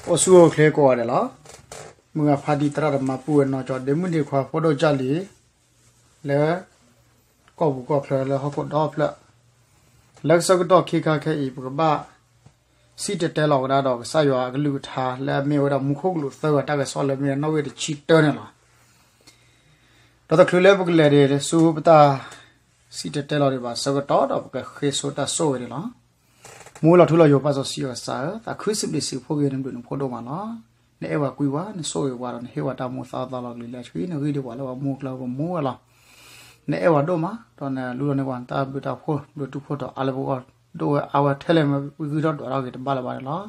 အိၣ်ဆူၣ်အိၣ်ချ့ကိးဂၤဒဲးလီၤ. မုၢ်ဂၤဖါတံၢ်သရၣ်သမါပုၢ်ဝဲၢ်နီၢ်ကၠီ ဒ့မုၣ်ဒ့ခွါဖိဒိၣ်ကၢ်လံၤ လၢ ကီၢ်ပူၤကီၢ်ချၢလၢဟီၣ်ခိၣ်ဒီဖျၢၣ် လၢကဆၢကတီၢ်ခဲခါခဲအံၤ ပကဘၣ် စံၣ်တဲၤတဲလီၤကဒါဒီးကစၢ်ယွၤအကလုၢ်ကထါလၢအမ့ၢ်ဝဲဒၣ်မူခိၣ်ကလူးသၢဂၤတၢ်ကစီၣ်လၢမ့ၢ်ဝဲဒၣ်နီၣ်ဂံၢ်တဆံတၢန့ၣ်လီၤ. ဒီးတချုးလၢပကလဲၤဒံးဆူပတၢ် စံၣ်တဲၤတဲလီၤဒံးဘၣ်ဆၢကတီၢ်ဒီးပကဃ့ဆိတၢ်ဆိၣ်ဂ့ၤန့ၣ်လီၤ. မူဝဲလီၤထူလီၤယိာ်ပၢ်စီဆှံအကစၢ်ဧၢ, သးခုစံးဘျုးစံးဖှိၣ်က့ၤနဘျုးနဖှိၣ်ဒိၣ်မးလီၤ. နအဲၣ်ပှၤကွံပှၤ, နဆိၣ်ဂ့ၤပှၤဒီးနဟ့ၣ်ပှၤတၢ်မူသးသီလီၤကလံၤလၢအဆှံ, နဂံၢ်ဒံးပှၤလၢပှၤမူအကျါပမူဝဲလီၤ. နအဲၣ်ပှၤဒိၣ်မး, ဒီးနလူလီၤန့ၢ်ပှၤနတၢ်ဘျုးတၢ်ဖှိၣ် ဘျုးတူၢ်ဖှိၣ်ထီၣ်အါလၢပဂီၢ် ဒိၣ်ဝဲအါဝဲထဲလဲၣ်မ့ၢ်ဂံၢ်ထီၣ်ဒွးထီၣ်ဂ့ၤတဘၣ်လၢၤဘၣ်န့ၣ်လီၤ.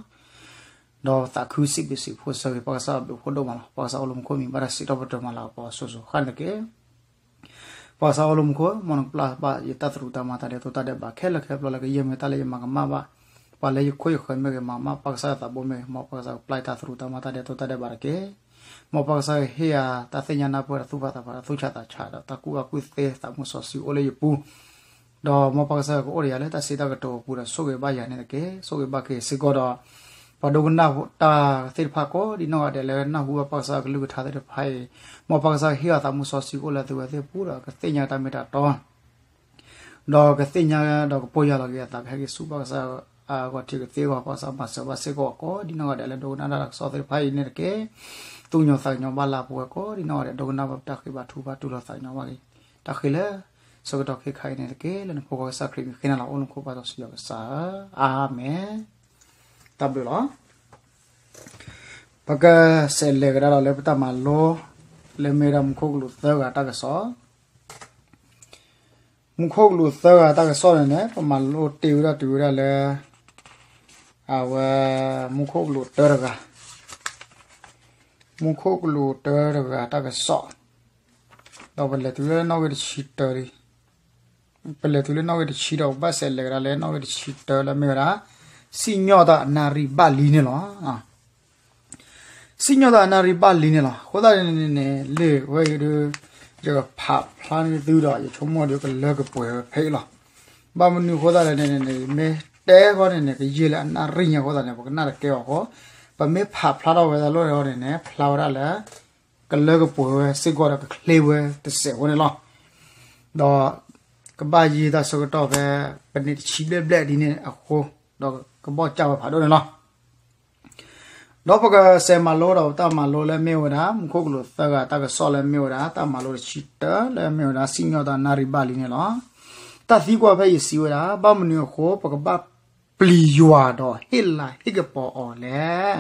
ဒီးသးခုစံးဘျုးစံးဖှိၣ်ဆၢဂ့ၤ ပၢ်ကစၢ်အဘျုးဖှိၣ်ဒိၣ်မးလီၤ. ပၢ်ကစၢ်အိၣ်လၢမူခိၣ်မံၤဘၣ်တၢ်စံးထီၣ်ပတြၢၤမၤလၤကပီၤအစိၤစိၤဃၣ်န့ၣ်တက့ၢ်. ပၢ်ကစၢ်အိၣ်လၢမူခိၣ် မ်နကပျၢ်ဘၣ်ယတၢ်သရူးတၢ်မၤတၢ်ဒဲးတိာ်တၢ်ဒဲးဘးခဲလၢာ်ခဲဆ့လၢကယဲၢ်မ့ၢ်တၢ်လၢယမၤကမၣ်ဘၣ်, ပှၤလၢယခိၣ်ယဃၢၤမ့ၢ်ဂ့ၤ မၤကမၣ်ပၢ်ကစၢ်ယသးဘိမ့ၢ်ဂ့ၤ, မ်ပၢ်ကစၢ်ကပျၢ်ယတၢ်သရူးတၢ်မၤတၢ်ဒဲးတိာ်တၢ်ဒဲးဘးတက့ၢ်. မ်ပၢ်ကစၢ်ကဟ့ၣ်ယၤတၢ်သ့ၣ်ညါနၢ်ပၢၢ်တၢ်သူၣ်ဖးသးဖးတၢ်သူၣ်ဆးသးဆးဒီးတၢ်ကူၣ်ဘၣ်ကူၣ်သ့သးမူစီဆှံအိၣ်လၢယပူၤ ဒီးမ်ပၢ်ကစၢ်ကအိၣ်ဒီးယၤလၢတၢ်စံးတၢ်ကတိၤအပူၤဒီးဆိၣ်ဂ့ၤဘၣ်ယၤန့ၣ်တက့ၢ်. ဆိၣ်ဂ့ၤဘၣ်က့ၤစ့ၢ်ကီးဒီး ပှၤဒိကနၣ်တၢ်သ့ၣ်တဖၣ်ကိးဒံနီၢ်ဂၤဒဲးလၢနၢ်ဟူဘၣ်ပၢ်ကစၢ်ကလုၢ်ကထါသ့ၣ်တဖၣ်အံၤ, မ်ပၢ်ကစၢ်ကဟ့ၣ်အီၤသးမူစီဆှံအိၣ်လၢသုဝဲသ့ၣ်ပူၤဒီးကသ့ၣ်ညါတၢ်မ့ၢ်တၢ်တီ ဒီးကသ့ၣ်ညါဒီးကပီၢ်ယၢ်လီၤက့ၤအသးကဟဲက့ၤဆူပၢ်ကစၢ်အဂီၢ်ထံးကသ့အဂီၢ် ပၢ်ကစၢ်မၤစၢၤဘၣ်စ့ၢ်ကီးအီၤကိးဒံနီၢ်ဂၤဒဲးလၢဒိကနၣ်တၢ်ကစီၣ်သ့ၣ်တဖၣ်အံၤန့ၣ်တက့ၢ်. သူၣ်ကညီၤသးကညီၤဘၣ်လၢအပူၤဝဲကိးဒံနီၢ်ဂၤဒဲး ဒိကနၣ်ဘၣ်ပတၢ်ဃ့ဘါထုကဖၣ်တူၢ်လိာ်သးကညီၤဘၣ်က့ၤ တၢ်ဃ့လၢ ဆၢကတီၢ်ခဲခါအံၤန့ၣ်တက့ၢ်. လၢနဖိခွါကစၢ်ခရံာ်မံၤဃ့နၤလီၤ အိၣ်လၢမူခိၣ်ပၢ်စီဆှံအကစၢ်ဧၢ, အၤမ့ၣ်. တၢ်ဘျုးလီၤ. ပကစးလဲၤကဒါဒီးလၢပတၢ်မၤလိ လၢမ့ၢ်ဝဲဒၣ်မူခိၣ်ကလူးသၢဂၤတၢ်ကစီၣ် မူခိၣ်ကလူးသၢဂၤတၢ်ကစီၣ်န့ၣ်န့ၣ် ပမၤလိတ့ၢ်ဝဲဒၣ်တုၤဝဲဒၣ်လၢ အဝဲ မူခိၣ်ကလူးတၢတဂၤ, မူခိၣ်ကလူးတၢတဂၤတၢ်ကစီၣ်, ဒီးပလဲၤတုၤလၢနီၣ်ဂံၢ်တဆံတၢ, ပလဲၤတုၤလၢနီၣ်ဂံၢ်တဆံဒီး ပဘၣ်စးလဲၤကဒါလၢနီၣ်ဂံၢ်တဆံတၢလၢမ့ၢ်ဝဲဒၣ် စံၣ်ညီၣ်တၢ်အနၣ်ရံၣ်ဘၣ်လံန့ၣ်လီၤ. စံၣ်ညီၣ်တၢ်အနၣ်ရံၣ်ဘၣ်လံန့ၣ်လီၤ. အဃိသတးန့ၣ်န့ၣ် လံာ်ဝဲအံၤဒီး ယကဖးဖျါန့ၢ်သုဒီး ယဆိကမိၣ်ဒီးကလၢကပှဲၤဝဲဖဲအံၤလီၤ. ဘၣ်မနုၤအဃိသတးလဲၣ်န့ၣ်န့ၣ် မ့ၢ်တဲဃီန့ၣ်န့ၣ် ကယဲၢ်လၢအနၣ်ရံၣ်ညါအဃိသတးန့ၣ် ပကနၣ်တကဲအီၤအဃိ ပမ့ၢ်ဖးဖျါထီၣ်ဝဲဒၣ်လိၣ်န့ၣ်န့ၣ် ဖျါဝဲဒၣ်လၢ ကလၢကပှဲၤဝဲစ့ၢ်ကီးဒီးကချ့ဝဲတစဲးဖိန့ၣ်လီၤ. ဒီး ကဘၣ်ယံာ်တၢ်ဆၢကတီၢ်ဖဲ ပနံးတဆံဘျဲၣ်ဘျဲၣ်ဒ်န့ၣ်အဃိ ဒီးကဘီၣ်ကၢ်ဝဲဖးဒိၣ်န့ၣ်လီၤ. ဒီးပကစးမၤလိဒီးတၢ်မၤလိလၢမ့ၢ်ဝဲဒၣ် မူခိၣ်ကလူးသၢဂၤတၢ်ကစီၣ်လၢမ့ၢ်ဝဲဒၣ် တၢ်မၤလိတဆံတၢလၢမ့ၢ်ဝဲဒၣ် စံၣ်ညီၣ်တၢ်နၣ်ရံၣ်ဘၣ်လံန့ၣ်လီၤ. တၢ်သံကွၢ်ဖဲအံၤစံးဝဲဒၣ် ဘၣ်မနုၤအဃိ ပကဘၣ်ပျံၤယွၤဒီးဟ့ၣ်လၤဟ့ၣ်ကပီၤအီၤလဲၣ်.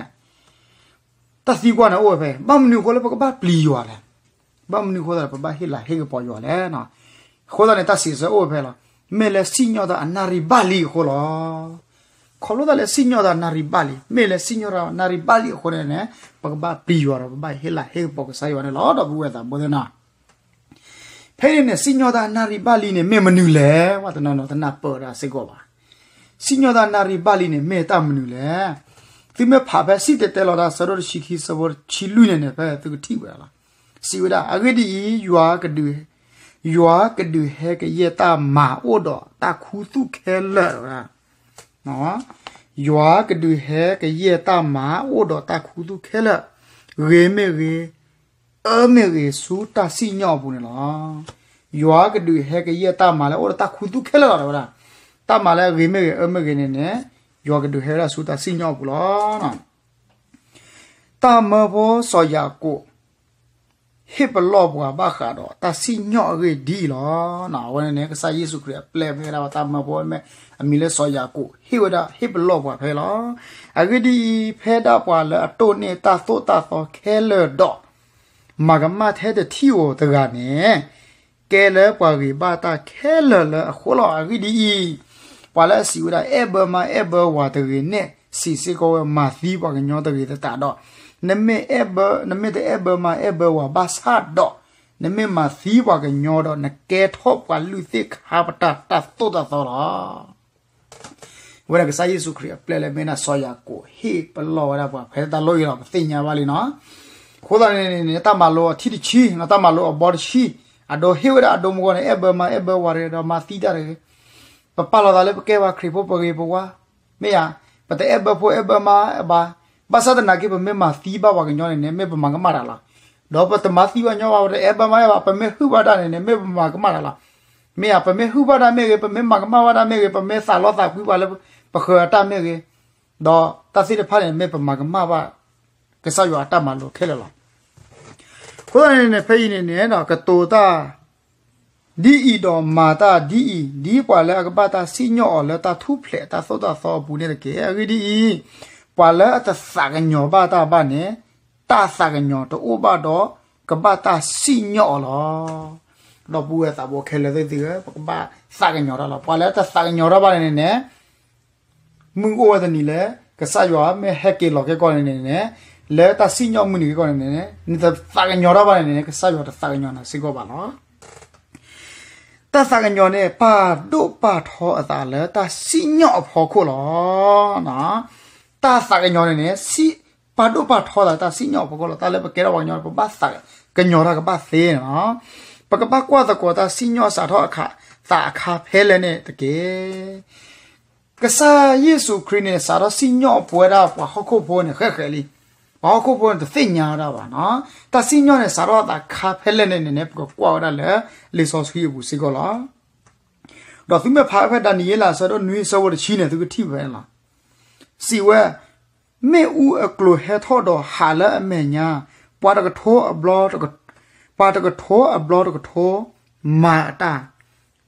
တၢ်သံကွၢ်န့ၣ်အိၣ်ဝဲဖဲ ဘၣ်မနုၤအဃိလၢပကဘၣ်ပျံၤယွၤလဲၣ်. ဘၣ်မနုၤအဃိသတး ပဘၣ်ဟ့ၣ်လၤဟ့ၣ်ကပီၤယွၤလဲၣ်. အဃိသတးန့ၣ် တၢ်စံးဆၢအိၣ်ဝဲဖဲလီၤ. မ့ၢ်လၢစံၣ်ညီၣ်တၢ်အနၣ်ရံၣ်ဘၣ်လံအဃိလီၤ. ခီဖျိသတးလၢစံၣ်ညီၣ်တၢ်နၣ်ရံၣ်ဘၣ်လံ, မ့ၢ်လၢစံၣ်ညီၣ်တၢ်နၣ်ရံၣ်ဘၣ်လံအဃိန့ၣ်န့ၣ် ပကဘၣ်ပျံၤယွၤဒီး ပဘၣ်ဟ့ၣ်လၤဟ့ၣ်ကပီၤကစၢ်ယွၤန့ၣ်လီၤ. ဒီပုၢ်ဝဲၢ်သးဘိသ့ၣ်နီၤ ဖဲန့ၣ်န့ၣ် စံၣ်ညီၣ်တၢ်နၣ်ရံၣ်ဘၣ်လံန့ၣ် မ့ၢ်မနုၤလဲၣ်. ပှၤတနီၤနီၤတနၢ်ပၢၢ်ဒၣ်စ့ၢ်ကီးဘၣ်. စံၣ်ညီၣ်တၢ်နၣ်ရံၣ်ဘၣ်လံန့ၣ် မ့ၢ်တၢ်မနုၤလဲၣ်. သုမ့ၢ်ဖးဖဲစံၣ်တဲၤတဲလီၤတၢ်ဆၢဒိၣ်တဆံခံ ဆၢဖိတဆံလွံၢ်န့ၣ်န့ၣ် ဖဲသုကထံၣ်ဝဲဒၣ်လီၤ. စံးဝဲဒၣ် အဂ့ၢ်ဒ်အံၤ, ယွၤကဒုး, ယွၤကဒုးဟဲကယဲၢ်တၢ်မၤအိၣ်ဒီးတၢ်ခူသူၣ်ခဲလၢာ်ဝဲဒၣ် ယွၤကဒုးဟဲကယဲၢ်တၢ်မၤအိၣ်ဒီးတၢ်ခူသူၣ်ခဲလၢာ်, ဂ့ၤမ့ၢ်ဂ့ၤ, အၢမ့ၢ်ဂ့ၤ ဆူတၢ်စံၣ်ညီၣ်အပူၤန့ၣ်လီၤ. ယွၤကဒုးဟဲကယဲၢ်တၢ်မၤလၢအိၣ်ဒီးတၢ်ခူသူၣ်ခဲလၢာ်လီၤ တဲဝဲဒၣ်. တၢ်မၤလၢအဂ့ၤမ့ၢ်ဂ့ၤ အၢမ့ၢ်ဂ့ၤန့ၣ်န့ၣ် ယွၤကဒုးဟဲဝဲဒၣ်ဆူတၢ်စံၣ်ညီၣ်အပူၤလီၤ. တၢ်မၢဖိစီၤယၤကိာ် ဟ့ၣ်ပလီၢ်ပှၤဘၣ်ဃးဒီးတၢ်စံၣ်ညီၣ်အဂ့ၢ်ဒ်အံၤလီၤ. အဝဲန့ၣ်န့ၣ် ကစၢ်ယ့ၣ်ၡူးခရံာ်အပျဲၢ်မ့ၢ်ဝဲဒၣ်ပှၤတၢ်မၢဖိမ့ၢ် အမံၤလၢစီၤယၤကိာ် ဟ့ၣ်ဝဲဒၣ် ဟ့ၣ်ပလီၢ်ပှၤဖဲလီၤ. အဂ့ၢ်ဒ်အံၤ, ဖဲဒၣ်ပှၤလၢအတိၢ်န့ၢ်တၢ်သိၣ်တၢ်သီခဲလၢာ်ဒီး မၤကမၣ်ထဲတထံၣ်ဧိၤတဂၤန့ၣ် ကဲလၢပှၤဂ့ၤဘၣ်တၢ်ခဲလၢာ်လၢအဃိလီၤ. အဂ့ၢ်ဒ်အံၤ, ပှၤလၢအစံးဝဲဒၣ် အဲၣ်ဘၢမါအဲၣ်ဘၢဝၤတဂ့ၤန့ၣ် စံးစ့ၢ်ကီးဝဲ မၤသံပှၤကညီတဂ့ၤသတးဒီး, နမ့ၢ်အဲၣ်ဘၢ, နမ့ၢ်တအဲၣ်ဘၢမါအဲၣ်ဘၢဝၤဘၣ်ဆၣ်ဒီး, နမ့ၢ်မၤသံပှၤကညီဒီး နကဲထီၣ်ပှၤလုၢ်သ့ၣ်ခါပတာ်တၢ်သိၣ်တၢ်သီလီၤ. ဝဲဒၣ်ကစၢ်ယ့ၣ်ၡူးခရံာ်အပျဲၢ်လၢမ့ၢ်ဒၣ်စီၤယၤကိာ် ဟ့ၣ်ပလီၢ်ဝဲဒၣ်ပှၤဖဲတၢ်လီၢ်အံၤလီၤ ပသ့ၣ်ညါဘၣ်လံနီၤ. အဃိသတးန့ၣ်န့ၣ် တၢ်မၤလိအထံၣ်တဆံ တၢ်မၤလိအဘီတဆံ အဒိဟ့ၣ်ဝဲဒၣ်အဒိမဂီၢ်န့ၣ် အဲၣ်ဘၢမါအဲၣ်ဘၢဝၤတဂ့ၤဒီးမၤသံတၢ်တဂ့ၤ. ပပာ်လီၤသးလၢပကဲပှၤခရံာ်ဖိပဂ့ၤပဝါ မ့ၢ်ဧါ, ပတအဲၣ်ဘၢဖိအဲၣ်ဘၢမါဘၣ်, ဘၣ်ဆၣ်သနာ်က့ ပမ့ၢ်မၤသံဘၣ်ပှၤကညီန့ၣ်န့ၣ် မ့ၢ်ပမၤကမၣ်တၢ်လီၤ. ဒီးပတမၤသံပှၤကညီဘၣ် ပတအဲၣ်ဘၣ်မၤဘၣ် ပမ့ၢ်ဟုၣ်ဘၣ်တၢ်န့ၣ်န့ၣ် မ့ၢ်ပမၤကမၣ်တၢ်လီၤ. မ့ၢ်ဧါ ပမ့ၢ်ဟုၣ်ဘၣ်တၢ်မ့ၢ်ဂ့ၤ ပမ့ၢ်မၤကမၣ်ဘၣ်တၢ်မ့ၢ်ဂ့ၤ ပမ့ၢ်သးလီသးကွံပှၤလၢပဃၢၤအတၢ်မ့ၢ်ဂ့ၤ, ဒီးတၢ်သ့ၣ်တဖၣ်န့ၣ် မ့ၢ်ပမၤကမၣ်ဘၣ် ကစၢ်ယွၤအတၢ်မၤလိာ်ခဲလၢာ်လီၤ. အဃိသတးန့ၣ်န့ၣ် ဖဲအံၤန့ၣ်န့ၣ်ဒီး ကတိၤတၢ် ဒ်အံၤဒီးမၤတၢ်ဒ်အံၤ, ဒ်ပှၤလၢအကဘၣ်တၢ်စံၣ်ညီၣ်အီၤလၢတၢ်ထူၣ်ဖျဲးတၢ်သိၣ်တၢ်သီအပူၤန့ၣ်တက့ၢ်. အဂ့ၢ်ဒ်အံၤ, ပှၤလၢအတသးကညီၤဘၣ်တၢ်ဘၣ်န့ၣ်, တၢ်သးကညီၤတအိၣ်ဘၣ်ဒီး ကဘၣ်တၢ်စံၣ်ညီၣ်အီၤလီၤ. ဒီပုၢ်ဝဲၢ်သးဘိခဲလၢာ်သ့ၣ်သုဧၢ, ပကဘၣ်သးကညီၤတၢ်လီၤ. ပှၤလၢတသးကညီၤတၢ်ဘၣ်န့ၣ်န့ၣ်န့ၣ် မုၢ်အိၣ်ဝဲတနံၤလၢ ကစၢ်ယွၤမ့ၢ်ဟဲက့ၤလီၤက့ၤကီၢ်န့ၣ်န့ၣ်, လၢတၢ်စံၣ်ညီၣ်မုၢ်နံၤက့ၤကီၢ်န့ၣ်န့ၣ်, နတသးကညီၤတၢ်ဘၣ်န့ၣ်န့ၣ် ကစၢ်ယွၤတသးကညီၤနၤစ့ၢ်ကီးဘၣ်လီၤ. တၢ်သးကညီၤန့ၣ် ပာ်ဒိၣ်ပာ်ထီအသးလၢတၢ်စံၣ်ညီၣ်အဖီခိၣ်လီၤ. တၢ်သးကညီၤန့ၣ်န့ၣ် ပာ်ဒိၣ်ပာ်ထီသးလၢတၢ်စံၣ်ညီၣ်အဖီခိၣ်လီၤ. တၢ်လၢပကဲထီၣ်ပှၤကညီန့ၣ် ပဘၣ်သးကညီၤတၢ်ကဘၣ်သ့န့ၣ်လီၤ. ပကဘၣ်ကွၢ်သကိးတၢ်စံၣ်ညီၣ်စးထီၣ်အခါသးအခါဖဲလဲၣ်န့ၣ်တက့ၢ်. ကစၢ်ယ့ၣ်ၡူးခရံာ်န့ၣ် စးထီၣ်စံၣ်ညီၣ်ပဝဲဒၣ်ပှၤဟီၣ်ခိၣ်ဖိန့ၣ် ဃဲးဃဲးလံ. ပှၤဟီၣ်ခိၣ်ဖိန့ၣ် တသ့ၣ်ညါဝဲဒၣ်ဘၣ်နီၤ. တၢ်စံၣ်ညီၣ်န့ၣ် စးထီၣ်သးခါဖဲလဲၣ်န့ၣ်န့ၣ် ပကကွၢ်ဝဲဒၣ်လၢလံာ်စီဆှံအပူၤစ့ၢ်ကီးလီၤ. ဒီးသုမ့ၢ်ဖးဖဲဒၤနံးယ့လး အဆၢဒိၣ်နွံ အဆၢဖိတဆံန့ၣ် သုကထံၣ်ဖဲန့ၣ်လီၤ. စံးဝဲ, မ့ၣ်အူအကျိၤဟဲထီၣ်ဒီးဟးလၢအမဲာ်ညါ, ပှၤတကထိအဘျီ, ပှၤတကထိအဘျီတကထိ မၤအတၢ်,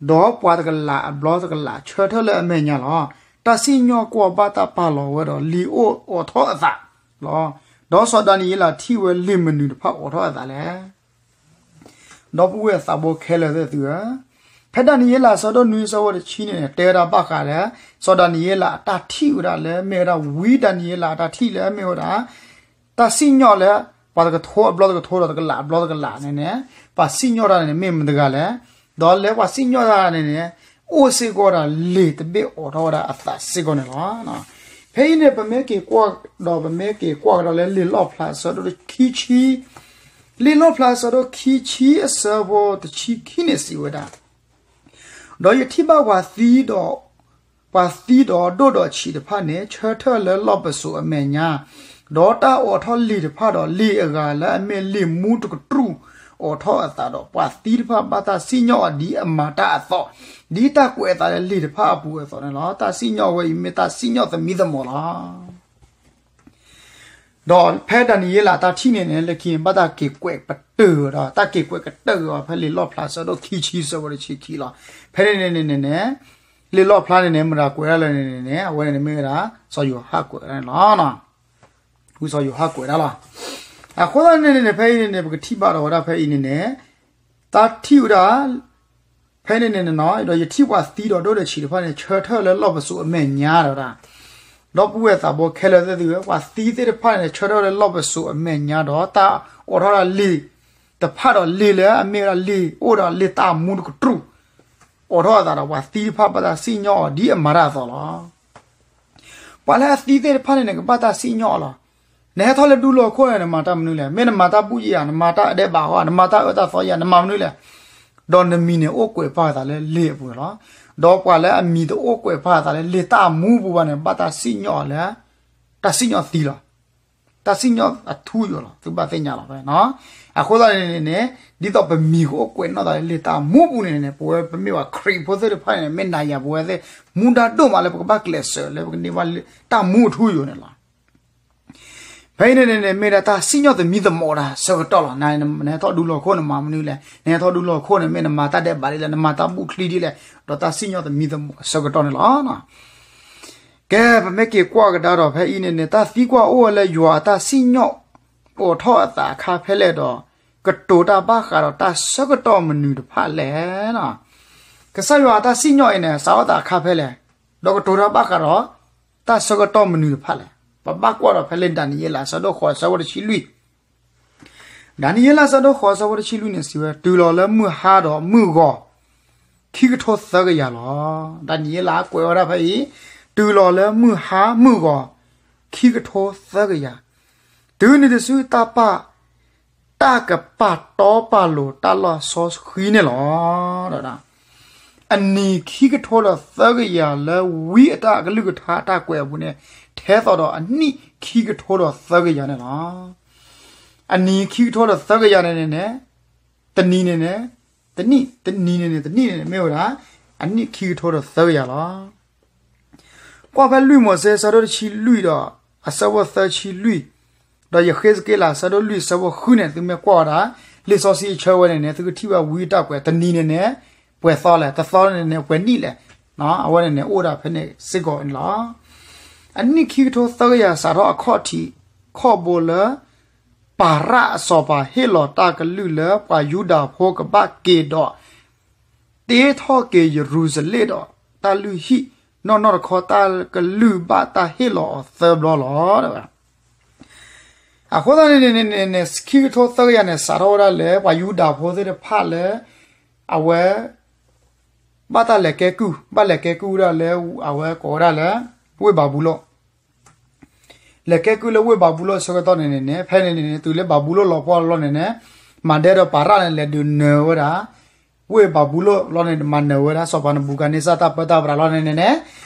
ဒီးပှၤတကလးအဘျီတကလး ဆၢထၢၣ်လၢအမဲာ်ညါလီၤ. တၢ်စံၣ်ညီၣ်ကွီၢ်ဘၣ်တၢ်ပာ်လီၤဝဲဒီး လံာ်အိၣ်အိးထီၣ်အသးလီၤ. ဒီးစီၤဒၤနံးယ့လးထံၣ်ဝဲလံာ်မနုၤတဖၣ်အိးထီၣ်အသးလဲၣ်. ဒီပုၢ်ဝဲၢ်သးဘိခဲလၢာ်သ့ၣ်သုဧၢ, ဖဲဒၤနံးယ့လး အဆၢဒိၣ်နွံ အဆၢဖိတဆံန့ၣ် တဲဝဲဒၣ်ဘၣ်ဃးလၢ စီၤဒၤနံးယ့လးအတၢ်ထံၣ်ဝဲဒၣ်လၢ မ့ၢ်ဝဲဒၣ်ဝံဒၤနံးယ့လးအတၢ်ထံၣ် လၢမ့ၢ်ဝဲဒၣ် တၢ်စံၣ်ညီၣ်လၢ ပှၤတကထိအဘျီတကထိဒီး တကလးအဘျီတကလးန့ၣ်န့ၣ် ပှၤစံၣ်ညီၣ်တၢ်န့ၣ်န့ၣ် မ့ၢ်မတဂၤလဲၣ်. ဒီးလၢပှၤစံၣ်ညီၣ်တၢ်န့ၣ်န့ၣ် အိၣ်စ့ၢ်ကီးဝဲဒၣ်လံာ်တဘ့ၣ်အိးထီၣ်ဝဲဒၣ်အသးစ့ၢ်ကီးန့ၣ်လီၤ. ဖဲအံၤန့ၣ် ပမ့ၢ်က့ၤကွၢ်ဒီး ပမ့ၢ်က့ၤကွၢ်ကဒီးလၢလံာ်လီၣ်ဖျါ အဆၢဒိၣ်ခံဆံ, လံာ်လီၣ်ဖျါ အဆၢဒိၣ်ခံဆံ အဆၢဖိတဆံခံန့ၣ် စံးဝဲဒၣ်, ဒီးယထံၣ်ဘၣ်ပှၤသံဒီး ပှၤသံဒီးဒိၣ်ဒီးဆံးတဖၣ်န့ၣ် ဆၢထၢၣ်လၢလီၢ်ပစိာ်အမဲာ်ညါ, ဒီးတၢ်အိးထီၣ်လံာ်တဖၣ်ဒီး လံာ်အဂၤလၢအမ့ၢ်လံာ်မူတကတြူၢ် အိးထီၣ်အသးဒီး ပှၤသံတဖၣ်ဘၣ်တၢ်စံၣ်ညီၣ်အီၤ ဒ်အမၤတၢ်အသိး, ဒ်တၢ်ကွဲးအသးလၢလံာ်တဖၣ်အပူၤအသိးန့ၣ်လီၤ. တၢ်စံၣ်ညီၣ်ဝဲအံၤ မ့ၢ်တၢ်စံၣ်ညီၣ်သမံသမိးလီၤ. ဒီးဖဲဒၤနံးယ့လးတၢ်ထံၣ်န့ၣ်န့ၣ် လၢခံန့ၣ် ဘၣ်တၢ်က့ၤကွဲးပတုာ်ဒီး တၢ်က့ၤကွဲးကတၢၢ်အီၤ ဖဲလံာ်လီၣ်ဖျါ အဆၢဒိၣ်ခံဆံ အဆၢဖိတဆံခံလီၤ. ဖဲန့ၣ်န့ၣ်န့ၣ်န့ၣ် လံာ်လီၣ်ဖျါန့ၣ်န့ၣ် မတၤကွဲးဒၣ်လဲၣ်န့ၣ်န့ၣ် အဝဲန့ၣ်န့ၣ်မ့ၢ်ဝဲဒၣ် စီၤယိၤဟၣ်ကွဲးဝဲဒၣ်န့ၣ်လီၤ. ဝံစီၤယိၤဟၣ်ကွဲးဒၣ်လီၤ. အဃိသတးန့ၣ်န့ၣ် ဖဲအံၤန့ၣ်န့ၣ် ပကထံၣ်ဘၣ်ဒီးဝဲဒၣ်ဖဲအံၤန့ၣ်န့ၣ် တၢ်ထံၣ်ဝဲဒၣ် ဖဲန့ၣ်န့ၣ်န့ၣ် ဒီးယထံၣ်ပှၤသံဒီးဒိၣ်ဒီးဆံးတဖၣ်န့ၣ် ဆၢထၢၣ်လၢလီၢ်ပစိာ်အမဲာ်ညါဒီး ဒီပုၢ်ဝဲၢ်သးဘိခဲလၢာ်သ့ၣ်သုဧၢ, ပှၤသံသ့ၣ်တဖၣ်န့ၣ် ဆၢထၢၣ်လၢလီၢ်ပစိာ်အမဲာ်ညါဒီး တၢ်အိးထီၣ်ဒၣ်လံာ်တဖၣ်ဒီးလံာ်လၢအမ့ၢ်ဝဲဒၣ်လံာ်အိၣ်ဒီးလံာ်တၢ်မူတကတြူၢ် အိးထီၣ်အသးဒီး ပှၤသံတဖၣ်ဘၣ်တၢ်စံၣ်ညီၣ်အီၤဒ်အမၤတၢ်အသိးလီၤ. ပှၤလၢအသံသ့ၣ်တဖၣ်န့ၣ်န့ၣ် ကဘၣ်တၢ်စံၣ်ညီၣ်အီၤလီၤ. နဟဲထီၣ်လၢဒူလီၢ်ခိၣ်န့ၣ် နမၤတၢ်မနုၤလဲၣ်, မ့ၢ်နမၤတၢ်ဘူၣ်ယံၤဧါ, နမၤတၢ်အၢတၢ်သီယံၤဧါ, နမၤတၢ်အၢတၢ်သီယံၤဧါ, နမၤမနုၤလဲၣ်. ဒီးနမံၤန့ၣ်အိၣ်ကွဲးပာ်အသးလၢလံာ်အပူၤန့ၣ်လီၤ. ဒီးပှၤလၢအမံၤတအိၣ်ကွဲးပာ်အသးလၢလံာ်တၢ်မူပူၤဘၣ်န့ၣ် ဘၣ်တၢ်စံၣ်ညီၣ်အီၤလၢ တၢ်စံၣ်ညီၣ်သံလီၤ. တၢ်စံၣ်ညီၣ်အထူအယိာ်လီၤ. သုဘၣ်သ့ၣ်ညါလီၤဖဲန့ၣ်. အဃိသတးန့ၣ်န့ၣ် ဒ်သိးပမံၤကအိၣ်ကွဲးနီၣ်သးလၢလံာ်တၢ်မူပူၤန့ၣ်န့ၣ် ပဝဲပမ့ၢ်ပှၤခရံာ်ဖိသ့ၣ်တဖၣ်န့ၣ် မ့ၢ်နၤယၤပဝဲသ့ၣ် မူဒါဒိၣ်မးလၢပကဘၣ်ကျဲးစၢးလၢပကန့ၢ်ဘၣ်လၢတၢ်မူအထူအယိာ်န့ၣ်လီၤ. ဖဲအံၤန့ၣ်န့ၣ် မ့ၢ်ဒၣ်တၢ်စံၣ်ညီၣ်သမံသမိးတၢ်ဆၢကတီၢ်လီၤ. နဟဲထီၣ်ဒူလီၢ်ခိၣ်န့ၣ်မၤမနုၤလဲၣ်, နဟဲထီၣ်ဒူလီၢ်ခိၣ်န့ၣ် မ့ၢ်နမၤတၢ်ဒဲးဘးဒ်လဲၣ်, နမၤတၢ်ဘူၣ်ချံဒ်လဲၣ်, ဒီးတၢ်စံၣ်ညီၣ်သမံသမိးအဆၢကတီၢ်န့ၣ်လီၤ. ကဲ ပမ့ၢ်က့ၤကွၢ်ကဒါဒီးဖဲအံၤန့ၣ်န့ၣ် တၢ်သံကွၢ်အိၣ်ဝဲလၢယွၤအတၢ်စံၣ်ညီၣ်အိးထီၣ်အသးအခါဖဲလဲၣ်ဒီး ကတိၤတၢ်ဘၣ်ဃးဒီးတၢ်ဆၢကတီၢ်မနုၤတဖၣ်လဲၣ်. ကစၢ်ယွၤအတၢ်စံၣ်ညီၣ်အံၤန့ၣ် စးထီၣ်သးအခါဖဲလဲၣ်, ဒီးကတိၤတၢ်ဘၣ်ဃးဒီး တၢ်ဆၢကတီၢ်မနုၤတဖၣ်လဲၣ်. ပဘၣ်ကွၢ်ဒီးဖဲလၢဒၤနံးယ့လး အဆၢဒိၣ်ဃိး အဆၢဖိတဆံလွံၢ် ဒၤနံးယ့လး အဆၢဒိၣ်ဃိး အဆၢဖိတဆံလွံၢ်န့ၣ် စံးဝဲ တုၤလီၤလၢမုၢ်ဟါဒီးမုၢ်ဂီၤ ခံကထိသၢကယၤလီၤ. ဒၤနံးယ့လးကွဲးဝဲဒၣ်ဖဲအံၤ, တုၤလီၤလၢမုၢ်ဟါမုၢ်ဂီၤ ခံကထိသၢကယၤ, တုၤနုၤတစုတၢ်ပာ် တၢ်ကပာ်တီပာ်လိၤတၢ်လီၢ်စီဆှံန့ၣ်လီၤ. အနံၤခံကထိဒီးသၢကယၤလၢဝံအတၢ်ကလုၢ်ကထါအတၢ်ကွဲးအပူၤန့ၣ် ထဲ ဟဲသိးဒီးအနံၣ်ခံကထိဒီးသၢကယၤန့ၣ်လီၤ. အနံၣ်ခံကထိဒီးသၢကယၤန့ၣ်န့ၣ်န့ၣ် တနံၤန့ၣ်န့ၣ် တနံၣ် တနံၤန့ၣ်န့ၣ် တနံၣ်န့ၣ်န့ၣ် မ့ၢ်ဝဲဒၣ် အနံၣ်ခံကထိဒီးသၢကယၤလီၤ. ကွၢ်ဖဲလွံၢ်မိၤၡ့ဆၢဒိၣ်တဆံလွံၢ်ဒီး အဆၢဖိသၢဆံလွံၢ်, ဒီးယဃ့းစက့လးဆၢဒိၣ်လွံၢ်ဆၢဖိဃုန့ၣ် သုမ့ၢ်ကွၢ်ဝဲဒၣ် လံာ်စီဆှံအဆၢဝဲန့ၣ်န့ၣ် သုကထံၣ်ဘၣ်ဝံတၢ်ကွဲး တနံၤန့ၣ်န့ၣ် ပှဲၤသီလဲၣ်, တသီန့ၣ်န့ၣ် ပှဲၤနံၣ်လဲၣ်, အဝဲန့ၣ်န့ၣ် အိၣ်ဒၣ်ဖဲန့ၣ်စ့ၢ်ကီးန့ၣ်လီၤ. အနံၣ်ခံကထိသၢကယၤစးထီၣ်အခီၣ်ထံးခီၣ်ဘိလၢ ပၤရၣ်အစီၤပၤဟ့ၣ်လီၤတၢ်ကလုၢ်လၢပှၤယူဒၤဖိကဘၣ်က့ၤဒီး တ့ထီၣ်က့ၤယရူၤၡလ့ၣ်ဒီးတၢ်လုၢ်ဟံၣ် နီၢ်နီၢ်တခီ တၢ်ကလုၢ်ဘၣ်တၢ်ဟ့ၣ်လီၤအီၤသၢဘျီလီၤ. အဃိသတးန့ၣ်န့ၣ်န့ၣ်န့ၣ် ခံကထိသၢကယၤန့ၣ် စးထီၣ်ဝဲဒၣ်လၢပှၤယူဒၤဖိသ့ၣ်တဖၣ်လၢ အဝဲ ဘၣ်တၢ်လဲၤကဲကုၢ်, ဘၣ်လဲၤကဲကုၢ်ဝဲဒၣ်လၢ အဝဲကိးဝဲဒၣ်လၢ ဝ့ၢ်ဘၤဘူလိၣ် လဲၤကဲကုၢ်လၢဝ့ၢ်ဘၤဘူလိၣ်အဆၢကတီၢ်န့ၣ်န့ၣ်န့ၣ် ဖဲန့ၣ်န့ၣ်န့ၣ် တုၤလၢဘၤဘူလိၣ်လီၤပှီၢ်လီၤန့ၣ်န့ၣ် မၤဒဲဒီးပၤရၣ်န့ၣ် လဲၤဒုးနၢၤဝဲဒၣ် ဝ့ၢ်ဘၤဘူလိၣ်လီၤန့ၣ် မၤနၢၤဝဲဒၣ် စီၤပၤနဘူၤခၣ်န့စၢ်တၢ်ပၢတၢ်ပြးလီၤန့ၣ်န့ၣ်န့ၣ်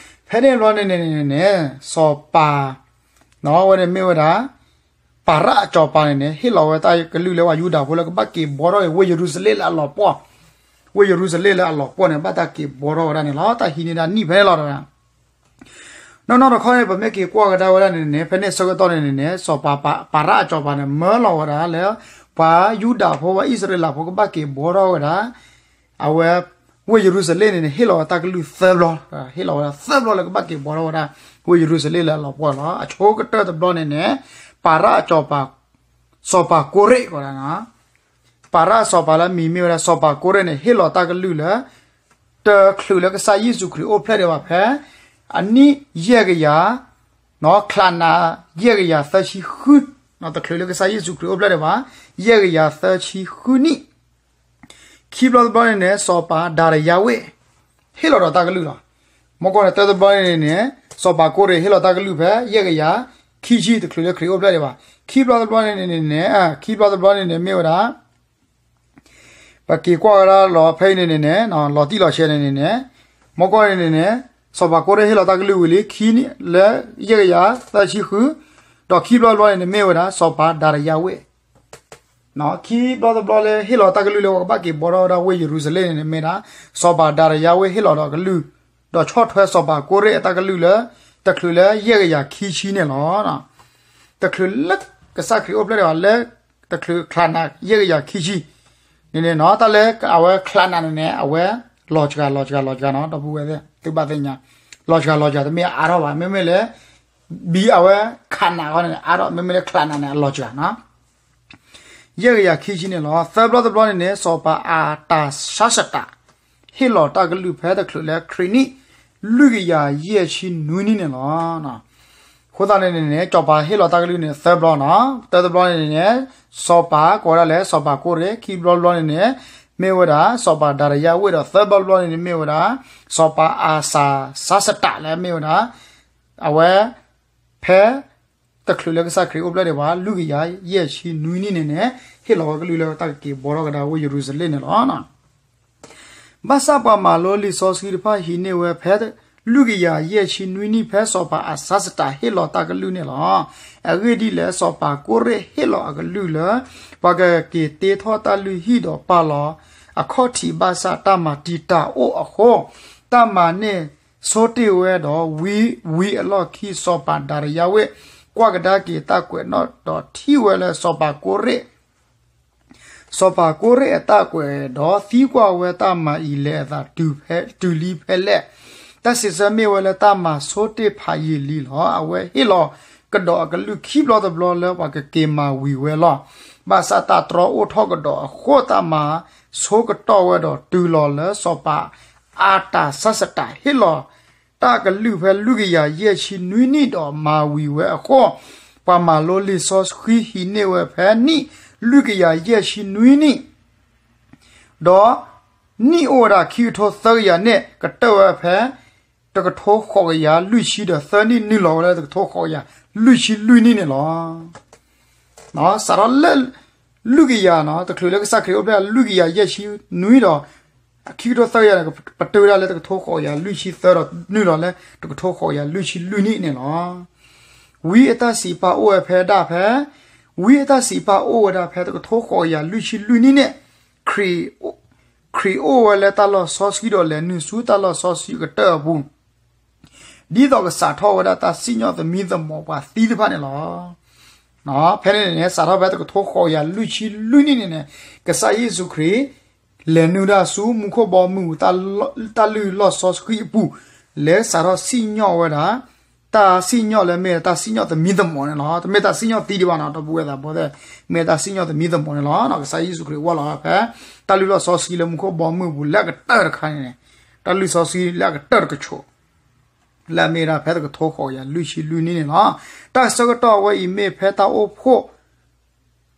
ဖဲန့ၣ်ဘျီန့ၣ်န့ၣ်န့ၣ်န့ၣ် စီၤပၤ ဝဲန့ၣ်မ့ၢ်ဝဲဒၣ် ပၤရၣ်အစီၤပၤန့ၣ်န့ၣ် ဟ့ၣ်လီၤဝဲတၢ်ကလုၢ်လၢပှၤယူဒၤဖိလၢကဘၣ်က့ၤဘှီထီၣ်က့ၤဝ့ၢ်ယရူၤၡလ့ၣ်လၢအလီၤပှီၢ်, ဝ့ၢ်ယရူၤၡလ့ၣ်လၢအလီၤပှီၢ်န့ၣ် ဘၣ်တၢ်က့ၤဘှီထီၣ်ဝဲဒၣ်န့ၣ်လီၤ. တၢ်ဟံးန့ၢ်ဒၣ်နံၣ်ဖဲန့ၣ်လီၤ. နီၢ်နီၢ်တခီန့ၣ် ပမ့ၢ်က့ၤကွၢ်ကဒါဝဲဒၣ်န့ၣ်န့ၣ် ဖဲန့ၣ်ဆၢကတီၢ်န့ၣ်န့ၣ်န့ၣ် စီၤပၤ ပၤရၣ်အစီၤပၤန့ၣ် မၢလီၤဝဲဒၣ်လၢ ပှၤယူဒၤဖိ ပှၤအံၣ်စရ့လးဖိကဘၣ်က့ၤဘှီထီၣ်ဝဲဒၣ် အဝဲ ဝ့ၢ်ယရူၤၡလ့ၣ်န့ၣ်န့ၣ် ဟ့ၣ်လီၤဝဲတၢ်ကလုၢ်သၢဘျီ, ဟ့ၣ်လီၤဝဲဒၣ်သၢဘျီလၢကဘၣ်က့ၤဘှီထီၣ်ဝဲဒၣ် ဝ့ၢ်ယရူၤၡလ့ၣ်လၢအလီၤပှီၢ်လီၤ. အဆိကတၢၢ်တဘျီန့ၣ်န့ၣ် ပၤရၣ်အစီၤပၤ စီၤပၤကိရ့ၣ်ကီးဒၣ် ပၤရၣ်အစီၤပၤလၢအမံၤမ့ၢ်ဝဲဒၣ် စီၤပၤကိရ့ၣ်န့ၣ် ဟ့ၣ်လီၤတၢ်ကလုၢ်လၢ တချုးလၢကစၢ်ယ့ၣ်ၡူးခရံာ်အိၣ်ဖျဲၣ်ဒံးဘၣ်ဖဲ အနံၣ်ယဲၢ်ကယၤ ချးနး ယဲၢ်ကယၤသၢဆံဃု, တချုးလၢကစၢ်ယ့ၣ်ၡူးခရံာ်အိၣ်ဖျဲၣ်ဒံးဘၣ် ယဲၢ်ကယၤသၢဆံဃုနံၣ် ခံဘျီတဘျီန့ၣ်န့ၣ် စီၤပၤဒၤရယၤဝ့ၢ် ဟ့ၣ်လီၤဒီးတၢ်ကလုၢ်လီၤ. မ့ၢ်ကွၢ်န့ၣ် တၢတဘျီန့ၣ်န့ၣ်န့ၣ် စီၤပၤကိရ့ၣ်ဟ့ၣ်လီၤတၢ်ကလုၢ်ဖဲ ယဲၢ်ကယၤခံဆံ တချုးလၢခရံာ်အိၣ်ဖျဲၣ်ဒံးဘၣ်. ခံဘျီတဘျီန့ၣ်န့ၣ်န့ၣ် ခံဘျီတဘျီန့ၣ်န့ၣ် မ့ၢ်ဝဲဒၣ် ပက့ၤကွၢ်ဝဲဒၣ်လီၤဖဲအံၤန့ၣ်န့ၣ်န့ၣ် လီၤတံၢ်လီၤဆဲးန့ၣ်န့ၣ်န့ၣ် မ့ၢ်ကွၢ်န့ၣ်န့ၣ်န့ၣ် စီၤပၤကိရ့ၣ်ဟ့ၣ်လီၤတၢ်ကလုၢ်ဝံၤလံ ခံနံၣ်လၢ ယဲၢ်ကယၤသၢဆံဃု, ဒီးခံဘျီတဘျီန့ၣ်န့ၣ် မ့ၢ်ဝဲဒၣ် စီၤပၤဒၤရယၤဝ့ၢ် ခံဘျီတဘျီလၢဟ့ၣ်လီၤတၢ်ကလုၢ်လၢပကဘၣ်က့ၤဘှီထီၣ်ဝဲဒၣ်ဝ့ၢ်ယရူၤၡလ့ၣ်န့ၣ်န့ၣ် မ့ၢ်ဒၣ် စီၤပၤဒၤရယၤဝ့ၢ်ဟ့ၣ်လီၤဒီးကလုၢ်, ဒီးဆီၣ်ထွဲစီၤပၤကိရ့ၣ်အတၢ်ကလုၢ်လၢ တချုးလၢယဲၢ်ကယၤခံဆံန့ၣ်လီၤ. တချုးလၢကစၢ်ခရံာ်အိၣ်ဖျဲၣ်ဒံးဘၣ်လၢ တချုးချးနး ယဲၢ်ကယၤခံဆံန့ၣ်န့ၣ်နီၤ တၢ်လၢအဝဲချးနးန့ၣ်န့ၣ် အဝဲလီၤစှၤ လီၤစှၤ လီၤစှၤနီၤ ဒီပုၢ်ဝဲၢ်သ့ၣ် သုဘၣ်သ့ၣ်ညါ လီၤစှၤ လီၤစှၤ တမ့ၢ်အါထီၣ်ဘၣ် မ့မ့ၢ်လၢ ဘံအဝဲခးနးဃီန့ၣ် အါထီၣ် မ့မ့ၢ်လၢချးနးန့ၣ် အလီၤစှၤနီၤ ယဲၢ်ကယၤခံဆံန့ၣ်လီၤ. သၢဘျီတဘျီန့ၣ်န့ၣ် စီၤပၤအၤတၢ်စါစတး ဟ့ၣ်လီၤတၢ်ကလုၢ်ဖဲတချုးလၢခရံာ်နံၣ် လွံၢ်ကယၤယဲၢ်ဆံနွံနံၣ်န့ၣ်လီၤ. အဃိသတးန့ၣ်န့ၣ်န့ၣ် စီၤပၤဟ့ၣ်လီၤတၢ်ကလုၢ်န့ၣ် သၢဘျီနီၤ တၢတဘျီန့ၣ်န့ၣ်န့ၣ် စီၤပၤကိးဝဲဒၣ်လၢစီၤပၤကိရ့ၣ် ခံဘျီတဘျီန့ၣ်န့ၣ် မ့ၢ်ဝဲဒၣ် စီၤပၤဒၤရယၤဝ့ၢ်ဒီး သၢဘျီတဘျီန့ၣ်န့ၣ် မ့ၢ်ဝဲဒၣ် စီၤပၤအၤတၢ်စါစတးလၢမ့ၢ်ဝဲဒၣ် အဝဲ ဖဲ တချုးလၢကစၢ်ခရံာ်အိၣ်ဖျဲၣ်ဒံးဘၣ် လွံၢ်ကယၤယဲၢ်ဆံနွံနံၣ်န့ၣ်န့ၣ် ဟ့ၣ်လီၤဝဲကလုၢ်လၢတၢ်ကက့ၤဘှီထီၣ်ကဒါဝ့ၢ်ယရူၤၡလ့ၣ်န့ၣ်လီၤ. ဘၣ်ဆၣ်ပှၤမၤလိလံာ်စီဆှံတဖၣ်ဟံးန့ၢ်ဝဲဖဲ လွံၢ်ကယၤယဲၢ်ဆံနွံနံၣ်ဖဲစီၤပၤအၤတၢ်စါစတးဟ့ၣ်လီၤတၢ်ကလုၢ်န့ၣ်လီၤ. အဂ့ၢ်ဒ်လဲၣ် စီၤပၤကိရ့ၣ်ဟ့ၣ်လီၤအကလုၢ်လၢ ပှၤကက့ၤတ့ထီၣ်တၢ်လုၢ်ဟံၣ်ဒီးပာ်လီၤအခီၣ်ထံးဘၣ်ဆၣ်တၢ်မၤတံာ်တာ်အိၣ်အဃိ တၢ်မၤန့ၣ်ဆိတ့ၢ်ဝဲဒီးဝံၤ ဝံၤအလီၢ်ခံ စီၤပၤဒၤရယၤဝ့ၢ် ကွၢ်ကဒါက့ၤတၢ်ကွဲးနီၣ်ဒီးထံၣ်ဝဲလၢစီၤပၤကိရ့ၣ် စီၤပၤကိရ့ၣ်အတၢ်ကွဲးဒီးသံကွၢ်ဝဲ တၢ်မၤအံၤလဲၤအသးတုၤလံဖဲလဲၣ်. တၢ်စံးဆၢမ့ၢ်ဝဲလၢတၢ်မၤဆိတ့ၢ်ဖးယံာ်လံလီၤ. အဝဲဟ့ၣ်လီၤကဒီးအကလုၢ်ခံဘျီတဘျီလၢပှၤကက့ၤမၤဝံၤဝဲလီၤ. ဘၣ်ဆၣ်တၢ်တြီအိၣ်ထီၣ်ကဒီးအဃိ တၢ်မၤဆိကတီၢ်ဝဲဒီးတုၤလီၤလၢစီၤပၤအၤတၢ်စါစတးဟ့ၣ်လီၤ တၢ်ကလုၢ်ဖဲလွံၢ်ကယၤယဲၢ်ဆံနွံနံၣ်ဒီးမၤဝံၤဝဲအဃိ ပှၤမၤလိလံာ်စီဆှံဟံးန့ၢ်ဝဲဖဲနံၣ်လွံၢ်ကယၤယဲၢ်ဆံနွံနံၣ် ဒီးနံၣ်အိၣ်ဝဲဒၣ်ခံကထိသၢကယၤန့ၣ် ကတၢၢ်ဝဲဖဲ တကထိဃိးကယၤလွံၢ်ဆံဒီးသၢနံၣ် နုာ်လီၤဝဲလၢတကထိဃိးကယၤလွံၢ်ဆံလွံၢ်နံၣ်န့ၣ်လီၤ. စးထီၣ်လၢ လွံၢ်ကယၤနီၤ တချုးလၢကစၢ်ခရံာ်အိၣ်ဖျဲၣ်လွံၢ်ကယၤယဲၢ်ဆံနွံဒီး ခံကထိသၢကယၤန့ၣ် ပတုာ်ဝဲဒၣ်လၢတကထိဃိးကယၤလွံၢ်ဆံသၢဒီးနုာ်လီၤလၢတကထိဃိးကယၤလွံၢ်ဆံလွံၢ်နံၣ်န့ၣ်လီၤ. ဝံအတၢ်စံးပာ်အိၣ်ဝဲဖဲဒၣ်ဖဲ, ဝံအတၢ်စံးပာ်အိၣ်ဝဲဒၣ်ဖဲတကထိဃိးကယၤလွံၢ်ဆံလွံၢ်နံၣ်န့ၣ်, ခရံာ်, ခရံာ်အိၣ်ဝဲလၢတၢ်လီၢ်စီဆှံဒီးလဲၤနုာ်ဆူတၢ်လီၢ်စီဆှံအကတၢၢ်အပူၤ ဒ်သိးကစးထီၣ်ဝဲဒၣ်တၢ်စံၣ်ညီၣ်သမံသမိးပှၤသံတဖၣ်န့ၣ်လီၤ. ဖဲန့ၣ်န့ၣ် စးထီၣ်ဖဲတကထိဃိးကယၤလွံၢ်ဆံလွံၢ်နံၣ်န့ၣ်န့ၣ်, ကစၢ်ယ့ၣ်ၡူးခရံာ် လဲၤနုာ်ဒၣ်ဆူမူခိၣ်ဘီမုၢ် တၢ်လုၢ်လီၢ်စီဆှံအပူၤ, လဲၤစးထီၣ်စံၣ်ညီၣ်ဝဲဒၣ်, တၢ်စံၣ်ညီၣ်လၢမ့ၢ်တၢ်စံၣ်ညီၣ်သမံသမိးန့ၣ်လီၤ. တမ့ၢ်တၢ်စံၣ်ညီၣ်သံဒံးဘၣ်နီၤ, ဒီပုၢ်ဝဲၢ်သးဘီသ့ၣ်, မ့ၢ်တၢ်စံၣ်ညီၣ်သမံသမိးန့ၣ်လီၤ. ကစၢ်ယ့ၣ်ၡူးခရံာ်ဝဲလီၤဖဲ တၢ်လုၢ်လီၢ်စီဆှံလၢမူခိၣ်ဘီမုၢ်အပူၤလၢအကတၢၢ်တခါန့ၣ်န့ၣ်, တၢ်လုၢ်စီဆှံလၢအကတၢၢ်တကဆိး လၢအမ့ၢ်ဒၣ်ဖဲတကထိဃိးကယၤလွံၢ်ဆံလွံၢ်နံၣ်န့ၣ်လီၤ. တၢ်ဆၢကတီၢ်အဝဲအံၤမ့ၢ်ဖဲတၢ်အိၣ်ဖှိၣ်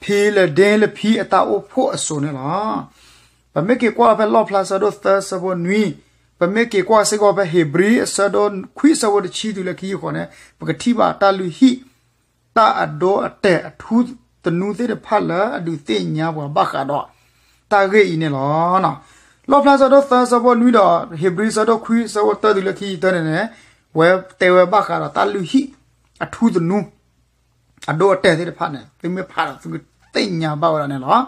ဖံလဒ့လဖံအတၢ်အိၣ်ဖှိၣ်အစိၤန့ၣ်လီၤ. ပမ့ၢ်က့ၤကွၢ်ဖဲလီၣ်ဖျါဆၢဒိၣ်သၢဆၢဖိနွံ, ပမ့ၢ်က့ၤကွၢ်စ့ၢ်ကီးဖဲဧ့ၤဘြံၤအဆၢဒိၣ်ခွံဆၢဖိတဆံတုၤလၢခံဆံဃိးန့ၣ်, ပကထံၣ်ဘၣ်တၢ်လုၢ်ဟံၣ် တၢ်အဒိအတဲာ်အထူသနူသ့ၣ်တဖၣ်လၢအဒုးသ့ၣ်ညါပှၤဘၣ်ဃးဒီး တၢ်ဂ့ၢ်အံၤန့ၣ်လီၤ. လီၣ်ဖျါဆၢဒိၣ်သၢဆၢဖိနွံဒီး ဧ့ၤဘြံၤဆၢဒိၣ်ခွံဆၢဖိတၢတုၤလၢခံဆံတၢန့ၣ်န့ၣ်, ဝဲတဲဝဲဘၣ်ဃးဒီးတၢ်လုၢ်ဟံၣ် အထူသနူ အဒိအတဲာ်သ့ၣ်တဖၣ်န့ၣ် သုမ့ၢ်ဖးဒီးသုကသ့ၣ်ညါဘၣ်ဝဲဒၣ်န့ၣ်လီၤ.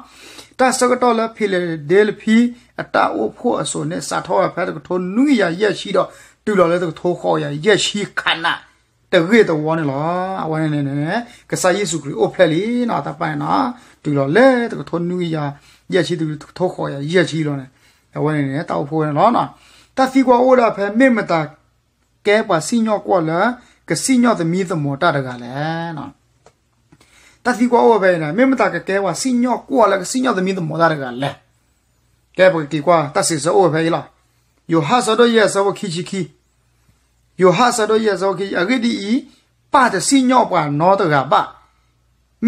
တၢ်ဆၢကတီၢ်လၢဖံလဒ့လဖံအတၢ်အိၣ်ဖှိၣ်အစိၤန့ၣ် စးထီၣ်ဝဲဖဲတကထိနွံကယၤယဲၢ်ဆံဒီး တုၤလီၤလၢတကထိဃိးကယၤယဲၢ်ဆံခါနး တဂ့ၢ်တဝီန့ၣ်လီၤ. အဝဲန့ၣ်န့ၣ် ကစၢ်ယ့ၣ်ၡူးခရံာ်အိၣ်ဖျဲၣ်လံနီၤ, တၢ်ပာ်န့ၣ်နီၤ, တုၤလီၤလၢတကထိနွံကယၤယဲၢ်ဆံတုၤတကထိဃိးကယၤယဲၢ်ဆံလီၤန့ၣ်, အဝဲန့ၣ်န့ၣ် တၢ်အိၣ်ဖှိၣ်ဝဲန့ၣ်လီၤ. တၢ်သံကွၢ်အိၣ်ဝဲဒၣ်ဖဲ မ့ၢ်မတၤကဲပှၤစံၣ်ညီၣ်ကွီၢ်လၢ ကစံၣ်ညီၣ်သမံသမိးတၢ်တဂၤလဲၣ်. တၢ်သံကွၢ်အိၣ်ဝဲဖဲအံၤန့ၣ် မ့ၢ်မတၤကကဲပှၤစံၣ်ညီၣ်ကွီၢ်လၢကစံၣ်ညီၣ်သမံသမိးတၢ်တဂၤလဲၣ်. ကဲပကက့ၤကွၢ်တၢ်စံးဆၢအိၣ်ဝဲဖဲအံၤလီၤ. ယိၤဟၣ်ဆၢဒိၣ်ယဲၢ်ဆၢဖိခံဆံခံ, ယိၤဟၣ်ဆၢဒိၣ်ယဲၢ်ဆၢဖိခံဆံ, အဂ့ၢ်ဒ်အံၤ, ပၢ်တစံၣ်ညီၣ်ပှၤနီတဂၤဘၣ်.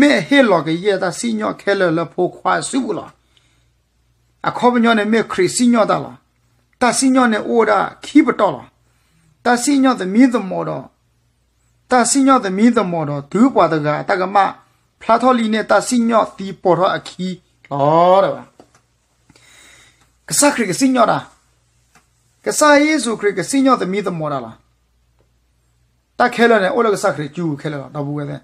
မ့ၢ်အဟ့ၣ်လီၤကယဲၢ်တၢ်စံၣ်ညီၣ်ခဲလၢာ်လၢဖိခွါအစုပူၤလီၤ. အခီပညီန့ၣ်မ့ၢ်ခရံာ်စံၣ်ညီၣ်တၢ်လီၤ. တၢ်စံၣ်ညီၣ်န့ၣ်အိၣ်ဝဲဒၣ်ခံပတီၢ်လီၤ. တၢ်စံၣ်ညီၣ်သမံသမိးဒီး တၢ်စံၣ်ညီၣ်သမံသမိးဒီးတုၤပှၤတဂၤအတၢ်ကမၣ် ဖျါထီၣ်လံန့ၢ်တၢ်စံၣ်ညီၣ်သံပိာ်ထီၣ်အခံလီၤ. ကစၢ်ခရံာ်ကစံၣ်ညီၣ်တၢ်, ကစၢ်ယ့ၣ်ၡူးခရံာ်ကစံၣ်ညီၣ်သမံသမိးတၢ်လီၤ. တၢ်ခဲလၢာ်န့ၣ် အိၣ်လၢကစၢ်ခရံာ်စုပူၤခဲလၢာ်လီၤ ဒီပုၢ်ဝဲၢ်သ့ၣ်.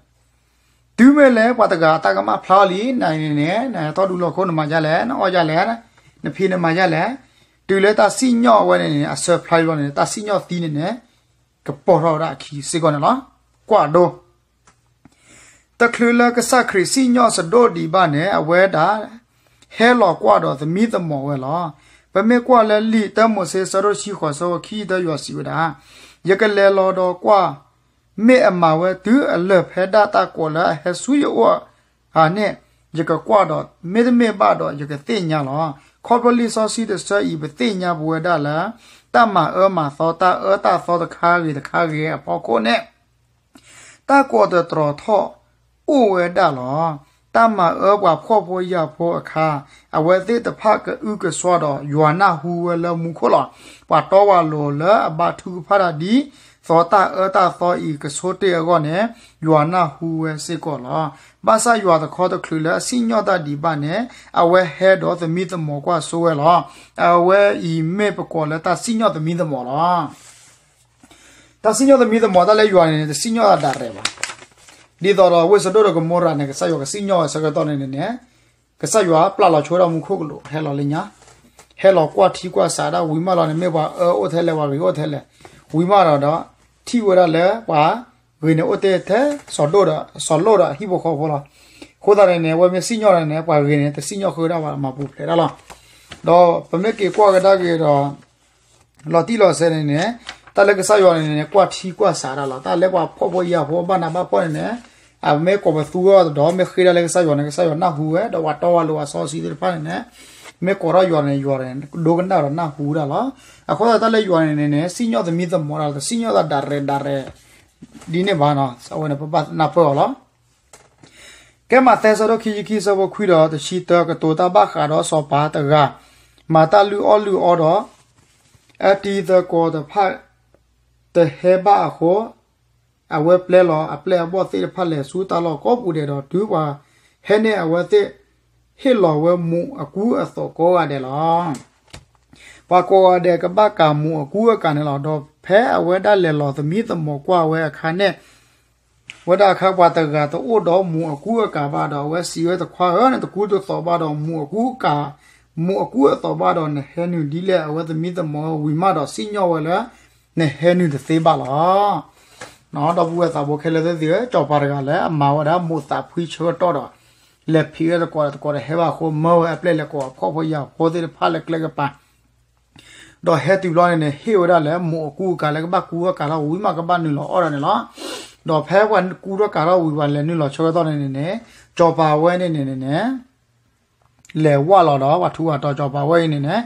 တုၤမ့ၢ်လၢပှၤတဂၤအတၢ်ကမၣ်ဖျါလံန့ၣ်န့ၣ်, နထီၣ်ဒူလီၢ်ခိၣ်နမၤဒ်လဲၣ်, နအီၣ်ဒ်လဲၣ်, နဖံးနမၤဒ်လဲၣ်, တုၤလၢတၢ်စံၣ်ညီၣ်ဝဲန့ၣ်န့ၣ် အဆၢဖျါလံလီၤန့ၣ် တၢ်စံၣ်ညီၣ်သံန့ၣ်န့ၣ် ကပိာ်ထီၣ်ဝဲဒၣ်အခံစ့ၢ်ကီးန့ၣ်လီၤ. ကွၢ်ဒိ တချုးလၢကစၢ်ခရံာ်စံၣ်ညီၣ်စဒိၣ်ဒံးဘၣ်န့ၣ် အဝဲဒၣ် ဟဲလီၤကွၢ်ဒီးသမံသမိးဝဲလီၤ. ပမ့ၢ်ကွၢ်လၢလံာ်တၢမိၤၡ့ဆၢဒိၣ်တဆံဃိးဆၢဖိခံဆံတၢ ယွၤစံးဝဲဒၣ်, ယကလဲၤလီၤဒီးကွၢ်, မ့ၢ်အမၤဝဲတုၤအလၢာ်ဖဲဒၣ်တၢ်ကိးလၢအဟဲဆူယအိၣ်ဧါန့ၣ်, ယကကွၢ်ဒီး, မ့တမ့ၢ်ဘၣ်ဒီး ယကသ့ၣ်ညါလီၤ. ခီဖျိလံာ်စီဆှံတဆၢအံၤ ပသ့ၣ်ညါပဝဲဒၣ်လၢ တၢ်မၤအၢမၤသီ တၢ်အၢတၢ်သီတခါဂ့ၤတခါဂ့ၤအဖီခိၣ်န့ၣ် တၢ်ကိးတတြီၤထီၣ်အိၣ်ဝဲဒၣ်လီၤ. တၢ်မၤအၢပှၤဖှီၣ်ဖိယာ်ဖိအခါ, အဝဲသ့ၣ်တဖၣ်ကအုကစွါဒီး ယွၤနၢ်ဟူဝဲလၢမူခိၣ်လီၤ. ပှၤတီပှၤလိၤလၢအဘါထုကဖၣ်တၢ်ဒ်သိး တၢ်အၢတၢ်သီအံၤကဆိတ့ၢ်အဂီၢ်န့ၣ်, ယွၤနၢ်ဟူဝဲစ့ၢ်ကီးလီၤ. ဘၣ်ဆၣ်ယွၤတခီတချုးလၢအစံၣ်ညီၣ်တၢ်ဒံးဘၣ်န့ၣ်, အဝဲဟဲဒီးသမံသမိးကွၢ်စိဝဲလီၤ. အဝဲအံၤမ့ၢ်ပကိးလၢတၢ်စံၣ်ညီၣ်သမံသမိးလီၤ. တၢ်စံၣ်ညီၣ်သမံသမိးတၢ်လၢယွၤန့ၣ်န့ၣ် တစံၣ်ညီၣ်တၢ်ဒၣ်ရဲၣ်ဘၣ်. ဒ်သိးဒီးဝ့ၢ်စဒိၣ်ဒီးကမိရၤန့ၣ် ကစၢ်ယွၤကစံၣ်ညီၣ်ဝဲဆၢကတီၢ်န့ၣ်န့ၣ်န့ၣ်, ကစၢ်ယွၤပျၢ်လီၤဆိဝဲဒၣ်မူခိၣ်ကလူး ဟဲလီၤလၢညါ, ဟဲလီၤကွၢ်ထံကွၢ်စးဒၣ်ဝံၤမးလီၤန့ၣ် မ့ၢ်ပှၤအၢအိၣ်ထဲလဲၣ် ပှၤဂ့ၤအိၣ်ထဲလဲၣ်, ဝံၤမးဒီးဒီး ထံၣ်ဝဲဒၣ်လၢပှၤဂ့ၤန့ၣ်အိၣ်တ့ၢ်ထဲစီၤဒိၣ်ဒီး စီၤလိၣ်ဒီးဟံၣ်ဖိဃီဖိလီၤ. အဃိသတးန့ၣ်န့ၣ် အဝဲမ့ၢ်စံၣ်ညီၣ်န့ၣ်န့ၣ် ပှၤဂ့ၤန့ၣ် တစံၣ်ညီၣ်ဃုာ်ဝဲဒၣ်ဘၣ် မၤပူၤဖျဲးဒၣ်လီၤ. ဒီးပမ့ၢ်က့ၤကွၢ်ကဒါက့ၤဒီး လီၤတံၢ်လီၤဆဲးန့ၣ်န့ၣ်, တၢ်လၢကစၢ်ယွၤန့ၣ်န့ၣ် ကွၢ်ထံကွၢ်စးဒၣ်လီၤ. တၢ်လၢပှၤဖှီၣ်ဖိယာ်ဖိဘၣ်နးဘၣ်ဖှီၣ်န့ၣ်န့ၣ်, အမ့ၢ်ကိးပသူအီၤဒီး မ့ၢ်ဃ့ဒၣ်လၢကစၢ်ယွၤန့ၣ် ကစၢ်ယွၤနၢ်ဟူဝဲ ဒီးပှၤတီပှၤလိၤပှၤစီဆှံသ့ၣ်တဖၣ်န့ၣ်န့ၣ်, မ့ၢ်ကိးထီၣ်ယွၤန့ၣ် ယွၤန့ၣ် ဒိကနၣ်ဒီးနၢ်ဟူဒၣ်လီၤ. အဃိသတးတၢ်လၢယွၤန့ၣ်န့ၣ်န့ၣ် စံၣ်ညီၣ်သမံသမိးဒၣ်လီၤ, တစံၣ်ညီၣ်တၢ်ဒၣ်ရဲၣ်ဒၣ်ရဲၣ် ဒ်န့ၣ်ဘၣ်နီၤ, အဝဲန့ၣ် ပဘၣ်နၢ်ပၢၢ်အီၤလီၤ. ကဲမးသဲဆၢဒိၣ်ခံဆံခံဆၢဖိခွံဒီးတဆံတၢ, ကတိၤတၢ်ဘၣ်ဃးဒီးစီၤပၤတဂၤ, မၤတၢ်လုၢ်အီၣ်လုၢ်အီဒီး အတံၤသကိးတဖၣ်တဟဲဘၣ်အဃိ, အဝဲပျဲလီၤအပျဲၢ်အဘီၣ်သ့ၣ်တဖၣ်လဲၤဆူတၢ်လီၢ်ကိးပူၤဒဲးဒီး တုၤပှၤဟဲန့ၢ်အဝဲသ့ၣ် ဟ့ၣ်လီၤဝဲမူးအကူအသိးကိးဂၤဒဲးလီၤ. ပှၤကိးဂၤဒဲးကဘၣ်ကၤမူးအကူအကၤန့ၣ်လီၤ. ဒီးဖဲအဝဲဒၣ်လဲၤလီၤသမံသမိးကွၢ်ဝဲအခါန့ၣ်, ဝဲဒၣ်အခါပှၤတဂၤတအိၣ်ဒီးမူးအကူအကၤဘၣ်ဒီး အဝဲစံးဝဲတခွါဧၢ, နတကူတသိးဘၣ်ဒီးမူးအကူအကၤ, မူးအကူအသိးဘၣ်ဒီး နဟဲနုာ်ဒ်လဲၣ်အဝဲသမံသမိးဝံၤမးဒီး စံၣ်ညီၣ်ဝဲလၢ နဟဲနုာ်တသ့ဘၣ်လီၤ. ဒီပုၢ်ဝဲၢ်သးဘိခဲလၢာ်သ့ၣ်ဧၢ, စီၤပၤတဂၤလၢအမၤဝဲဒၣ်မိးသးဖှံဆၢကတီၢ်ဒီး လဲၤဖံးဝဲတကိးဒီးတကိးဒီးဟဲဘၣ်အဃိ မၢဝဲအပျဲၢ်လဲၤကိးအဖှီၣ်ဖိယာ်ဖိသ့ၣ်တဖၣ်လၢကျဲကပၤ ဒီးဟဲတုၤဘျီန့ၣ်န့ၣ် ဟ့ၣ်ဝဲဒၣ်လၢမူးအကူအကၤလၢကဘၣ်ကူအကၤထီၣ်ဝံၤမးကဘၣ်နုာ်လီၤအီၣ်ဒၣ်န့ၣ်လီၤ. ဒီးဖဲပှၤကူထီၣ်ကၤထီၣ်ဝံၤ ပှၤလဲၤနုာ်လီၤဆၢကတီၢ်န့ၣ်န့ၣ်န့ၣ် စီၤပၤဝဲန့ၣ်န့ၣ်န့ၣ်န့ၣ် လဲၤဝၢ်လီၤဒီး ပှၤထူးပှၤတီၤစီၤပၤဝဲအံၤန့ၣ်န့ၣ်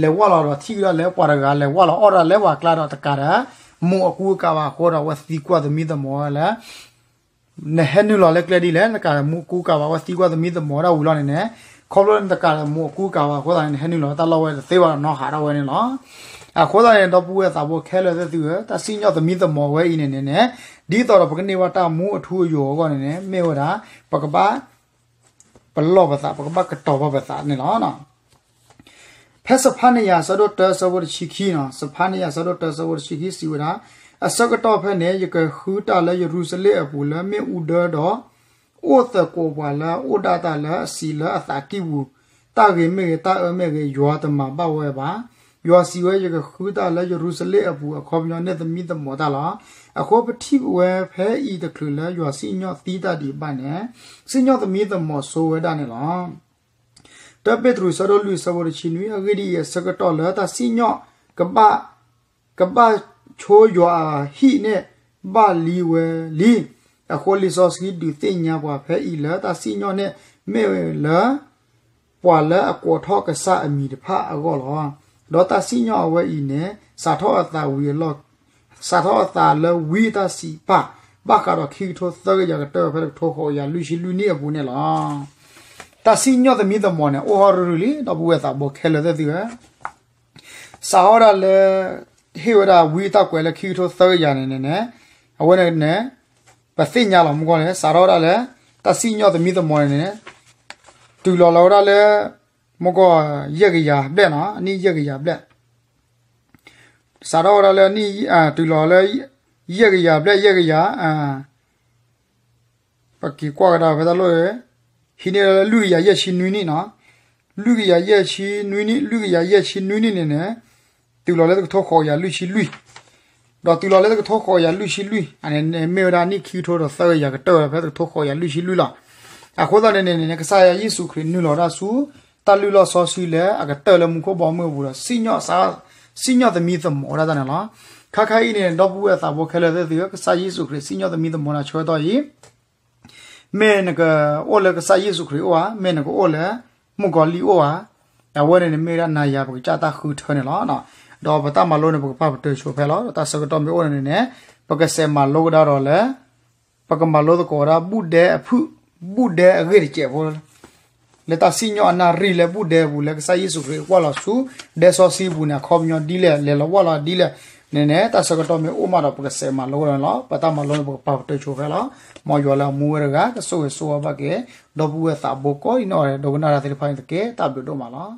လဲၤဝၢ်လီၤဒီးထံၣ်ကဒီးလၢပှၤတဂၤလဲၤဝၢ်လီၤအီၣ်ဒၣ်လၢပှၤကျါဒီးတကးဒီး မူးအကူအကၤဘၣ်အဃိဒီး အဝဲသံကွၢ်သမံသမိးဝဲလၢ နဟဲနုာ်လီၤလၢကျဲဒ်လဲၣ်, နကးမူးအကူအကၤဘၣ် အဝဲသံကွၢ်သမံသမိးဒၣ်ဝံၤလီၤန့ၣ်န့ၣ် ခီဖျိနတကးမူးအကူအကၤဘၣ်အဃိသတးန့ၣ် နဟဲနုာ်လီၤတၢ်လီၢ်ဝဲတသ့ဘၣ်ဒီးနီၢ်ဟးထီၣ်ဝဲန့ၣ်လီၤ. အဃိသတးန့ၣ် ဒီပုၢ်ဝဲၢ်သးဘိခဲလၢာ်သ့ၣ်သုဧၢ, တၢ်စံၣ်ညီၣ်သမံသမိးဝဲအံၤန့ၣ်န့ၣ်န့ၣ် ဒ်သိးဒီးပကန့ၢ်ဘၣ်တၢ်မူအထူအယိာ်အဂီၢ်န့ၣ်န့ၣ် မ့ၢ်ဝဲဒၣ် ပကဘၣ် ပလီၢ်ပသး ပကဘၣ်ကတီၤဘၣ်ပသးန့ၣ်လီၤ. ဖဲစဖါနယၤအဆၢဒိၣ်တၢ အဆၢဖိတဆံခံနီၤ, စဖါနယၤအဆၢဒိၣ်တၢ အဆၢဖိတဆံခံစံးဝဲဒၣ်, အဆၢကတီၢ်ဖဲန့ၣ် ယကဃုတၢ်လၢယရူၤၡလ့ၣ်အပူၤလၢမ့ၣ်အူဒၢဒီး အိၣ်သကိးပှၤလၢအအိၣ်ဒၣ်တၢ်လၢအစံးလၢအသးကံၢ်ပူၤ, တၢ်ဂ့ၤမ့ၢ်ဂ့ၤ တၢ်အၢမ့ၢ်ဂ့ၤ ယွၤတမၤဘၣ်ဝဲဘၣ်. ယွၤစံးဝဲ ယကဃုတၢ်လၢယရူၤၡလ့ၣ်အပူၤ အခီပညီန့ၣ်သမံသမိးတၢ်လီၤ. အဃိပထံၣ်ဝဲဖဲအံၤတချုးလၢယွၤစံၣ်ညီၣ်သံတၢ်ဒံးဘၣ်န့ၣ် စံၣ်ညီၣ်သမံသမိးဆိဝဲဒၣ်န့ၣ်လီၤ. တၢ်ပ့းတရူး အဆၢဒိၣ်လွံၢ် အဆၢဖိတဆံနွံ, အဂ့ၢ်ဒ်အံၤ, အဆၢကတီၢ်လၢတၢ်စံၣ်ညီၣ် ကဘၣ် ကဘၣ်ဆိယွၤအဟံၣ်န့ၣ် ဘၣ်လံဝဲလံ. အဃိလံာ်စီဆှံဒုးသ့ၣ်ညါပှၤဖဲအံၤလၢ တၢ်စံၣ်ညီၣ်န့ၣ်မ့ၢ်လၢ ပှၤလၢအကိးထီၣ်ကစၢ်အမံၤတဖၣ်အဂီၢ်လီၤ. ဒီးတၢ်စံၣ်ညီၣ်အဝဲအံၤန့ၣ် စးထီၣ်အသးဝံၤအလီၢ် စးထီၣ်အသးလၢဝံအတၢ်စံးပာ် ဘၣ်ဃးဒီးခံကထိသၢကယၤကတၢၢ်ဖဲတကထိဃိးကယၤလွံၢ်ဆံလွံၢ်နံၣ်အပူၤန့ၣ်လီၤ. တၢ်စံၣ်ညီၣ်သမံသမိးန့ၣ် အိၣ်ဟီၣ်ရုၢ်ရုၢ်လံ ဒီပုၢ်ဝဲၢ်သးဘိခဲလၢာ်သ့ၣ်သုဧၢ, စးထီၣ်ဒၣ်လၢ ဟ့ၣ်ဝဲဒၣ်ဝံအတၢ်ကွဲးလၢခံကထိသၢကယၤန့ၣ်န့ၣ် အဝဲန့ၣ်န့ၣ် ပသ့ၣ်ညါလီၤမူကီၢ်န့ၣ် စးထီၣ်ဝဲဒၣ်လၢ တၢ်စံၣ်ညီၣ်သမံသမိးန့ၣ်န့ၣ် တုၤလီၤလီၤဝဲဒၣ်လၢ မူကီၢ် ယဲၢ်ကယၤဘျဲၣ်နီၤ အနံၣ်ယဲၢ်ကယၤဘျဲၣ် စးထီၣ်ဝဲဒၣ်လၢ တုၤလီၤလၢ ယဲၢ်ကယၤဘျဲၣ် ယဲၢ်ကယၤ ပက့ၤကွၢ်ကဒါဖဲတၢ်လီၢ် ဟံးန့ၢ်လၢလွံၢ်ကယၤယဲၢ်ဆံနွံနံၣ်နီၤ, လွံၢ်ကယၤယဲၢ်ဆံနွံနံၣ် လွံၢ်ကယၤယဲၢ်ဆံနွံနံၣ်န့ၣ်န့ၣ် တုၤလီၤလၢတကထိဃိးကယၤလွံၢ်ဆံလွံၢ်, ဒီးတုၤလီၤလၢတကထိဃိးကယၤလွံၢ်ဆံလွံၢ် အန့ၣ်မ့ၢ်ဝဲဒၣ်နံၣ်ခံကထိဒီးသၢကယၤကတၢၢ်ဝဲဖဲတကထိဃိးကယၤလွံၢ်ဆံလွံၢ်လီၤ. အဃိသတးန့ၣ်န့ၣ် ကစၢ်ယွၤယ့ၣ်ၡူးခရံာ်နုာ်လီၤဝဲဒၣ်ဆူ တၢ်လုၢ်လီၢ်စီဆှံလၢအကတၢၢ်လၢမူခိၣ်ဘီမုၢ်အပူၤဒီး စံၣ်ညီၣ်သမံသမိးဝဲဒၣ်တၢ်န့ၣ်လီၤ. ခါခါအံၤန့ၣ် ဒီပုၢ်ဝဲၢ်သးဘိခဲလၢာ်သ့ၣ်သုဧၢ, ကစၢ်ယ့ၣ်ၡူးခရံာ်စံၣ်ညီၣ်သမံသမိးနၤဆၢကတီၢ်အံၤ မ့ၢ်နကအိၣ်လၢကစၢ်ယ့ၣ်ၡူးခရံာ်အအိၣ်ဧါ, မ့ၢ်နကအိၣ်လၢမုၣ်ကီၤလံၢ်အအိၣ်ဧါ, အဝဲန့ၣ်န့ၣ်မ့ၢ်ဝဲဒၣ်နၤယၤပကစၢ်တၢ်ဃုထၢန့ၣ်လီၤ. ဒီးပတၢ်မၤလိန့ၣ် ပကပာ်ပတုာ်ဆိဖဲလီၤ. ဒီးတၢ်ဆၢကတီၢ်မ့ၢ်အိၣ်န့ၣ်န့ၣ် ပကစးမၤလိကဒါဒီးလၢ ပကမၤလိသကိးဝဲဒၣ်ဘူၣ်ဒဲအဖုၣ် ဘူၣ်ဒဲအဂ့ၢ်တစဲးဖိ လၢတၢ်စံၣ်ညီၣ်အနၣ်ရံၣ်လၢဘူၣ်ဒဲအပူၤ လၢကစၢ်ယ့ၣ်ၡူးခရံာ်ကွၢ်လီၤဆူ ဒဲစီဆှံအပူၤန့ၣ် အခီပညီဒ်လဲၣ် လဲၤလီၤဝဲလီၤဒ်လဲၣ်န့ၣ်န့ၣ် တၢ်ဆၢကတီၢ်မ့ၢ်အိၣ်မးဒီး ပကစးမၤလိကဒါန့ၣ်လီၤ. ပတၢ်မၤလိန့ၣ် ပကပာ်ပတုာ်ဆိဖဲလီၤ. မ်ယွၤလၢအမူဝဲတဂၤ ကဆိၣ်ဂ့ၤဆိၣ်ဝါဘၣ်က့ၤ ဒီပုၢ်ဝဲၢ်သးဘိကိးဂၤဒဲး ဒိကနၣ်တၢ်သ့ၣ်တဖၣ်န့ၣ်တက့ၢ်. တၢ်ဘျုးဒိၣ်မးလီၤ.